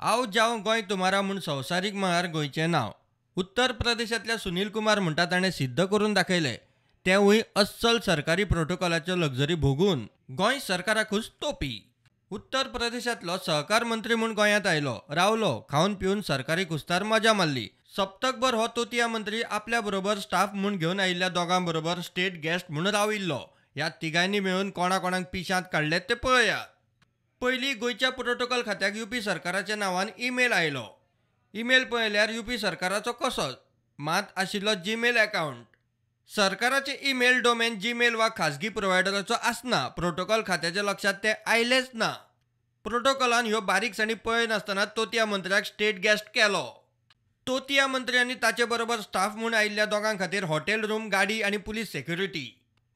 आओ जाओ गोंय तुम्हारा म्हूण संवसारीक मळार गोंयचें नांव. उत्तर प्रदेशांतल्या सुनील कुमार म्हणटा ताणें सिद्ध करून दाखयलें, तेंवूय अस्सल सरकारी प्रोटोकॉलाच्यो लक्झरी भोगून. गोंय सरकाराकूच तोपी. उत्तर प्रदेशांतलो सहकार मंत्री म्हूण गोंयांत आयलो, रावलो, खावन पिवन सरकारी खुस्तार मजा मारली. सप्तकभर हो तोतिया मंत्री आपल्या बरोबर स्टाफ म्हूण घेवन आयिल्ल्या दोगां बरोबर स्टेट गेस्ट म्हूण राविल्लो. ह्या तिगांनी मेळून कोणा कोणाक पिशांत काडले ते पळयात. पयलीं गोंयच्या प्रोटोकॉल खात्याक युपी सरकाराच्या नांवान ईमेल आयलो. ईमेल पळयल्यार युपी सरकाराचो कसोच, मात आशिल्लो जीमेल अकावंट. सरकाराचे ईमेल डोमेन जीमेल वा खाजगी प्रोवायडराचो आसना. प्रोटोकॉल खात्याच्या लक्षांत तें आयलेंच ना. प्रोटोकॉलान ह्यो बारीकसाणी पळयनासतना तोतिया मंत्र्याक स्टेट गेस्ट केलो. तोतिया मंत्री आनी ताचे बरोबर स्टाफ म्हूण आयिल्ल्या दोगां खातीर हॉटेल रूम, गाडी आनी पुलीस सेक्युरिटी.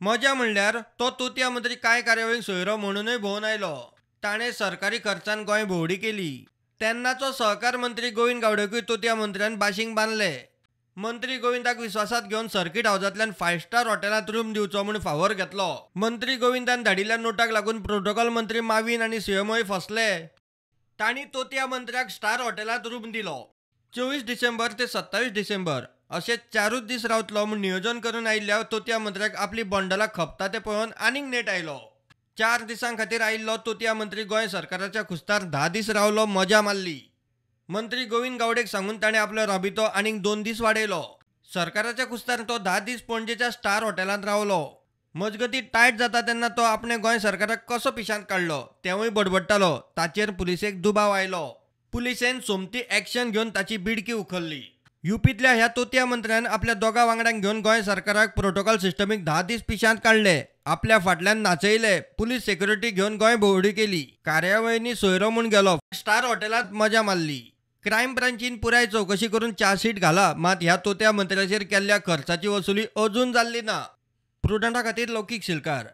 मजा म्हणल्यार तो तोतिया मंत्री कांय कार्यावळींक सोयरो म्हणूनय भोंवन आयलो. ताणें सरकारी खर्चान गोंय भोंवडी केली. तेन्नाचो सहकार मंत्री गोविंद गावडेकूय तोतिया मंत्र्यान बाशींग बांदले. मंत्री गोविंदाक विस्वासात घेवन सर्कीट हावजांतल्यान 5 स्टार हॉटेलांत रूम दिवचो म्हूण फावोर घेतलो. मंत्री गोविंदान धाडिल्ल्या नोटाक लागून प्रोटोकॉल मंत्री मावीन आनी सीएमओय फसले. तांणी तोतिया मंत्र्याक स्टार हॉटेलांत रूम दिलो. 24 डिसेंबर ते 27 डिसेंबर अशे 4 दीस रावतलो म्हूण नियोजन करून आयिल्ल्या तोतिया मंत्र्याक आपली बंडलां खपता तें पळोवन आनीक नेट आयलो. 4 दिसां खातीर आयिल्लो तोतिया मंत्री गोंय सरकाराच्या खुस्तार 10 दीस रावलो, मजा मारली. मंत्री गोविंद गावडेक सांगून ताणें आपलो राबितो आनीक 2 दीस वाडयलो. सरकाराच्या खुस्तार तो 10 दीस पणजेच्या स्टार हॉटेलांत रावलो. मजगतीं टायट जाता तेन्ना तो आपणें गोंय सरकाराक कसो पिशांत काडलो तेंवूय बडबडटालो. ताचेर पुलिसेक दुबाव आयलो. पुलिसेन सोमती एक्शन घेवन ताची बिडकी उखल्ली. युपींतल्या ह्या तोतिया मंत्र्यान आपल्या दोगां वांगड्यांक घेवन गोंय सरकाराक प्रोटोकॉल सिस्टमीक 10 दीस पिशांत काडले. आपल्या फाटल्यान नाचयले. पुलीस सेक्युरिटी घेवन गोंय भोंवडी केली. कार्यावळींनी सोयरो म्हूण गेलो. स्टार हॉटेलांत मजा मारली. क्रायम ब्रांचीन पुराय चवकशी करून चार्जशीट घाला, मात ह्या तोतिया मंत्र्याचेर केल्ल्या खर्चाची वसुली अजून जाल्ली ना. प्रुडंटा खातीर लौकीक शिलकार.